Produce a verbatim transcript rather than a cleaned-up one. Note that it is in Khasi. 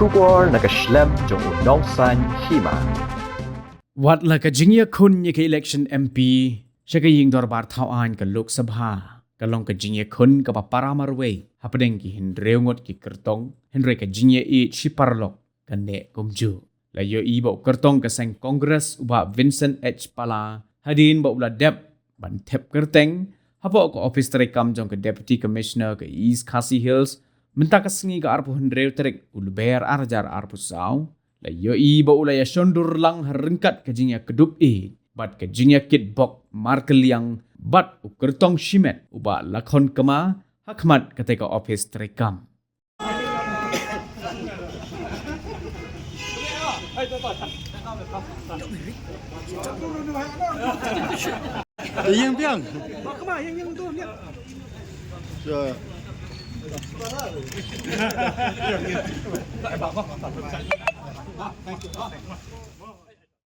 Khubor na ka shlem jong u nongsaiñ hima. Wat la ka jingïakhun ïa ka election M P sha ka ïing dorbar thaw aiñ ka Lok Sabha ka long ka jingïakhun kaba para marwei hapdeng ki hynriew ngut ki kyrtong, hynrei ka jingïaieit shi paralok ka neh kumjuh. La ïohi ba u kyrtong ka seng Congress u Bah Vincent H Pala hadien ba u la dep ban thep kyrteng hapoh ka ophis treikam jong ka Deputy Commissioner ka East Khasi Hills mynta ka sngi ka arphew hynriew tarik u Lber ar hajar arphew saw. La ïohi ba u la ïashondur lang ha ryngkat ka jingïakdup ïeit bad ka jingïakitbok markylliang bad u kyrtong shimet u Bah Lakhon Kma ha khmat katei ka ophis treikam. Ïeng biang. Sure.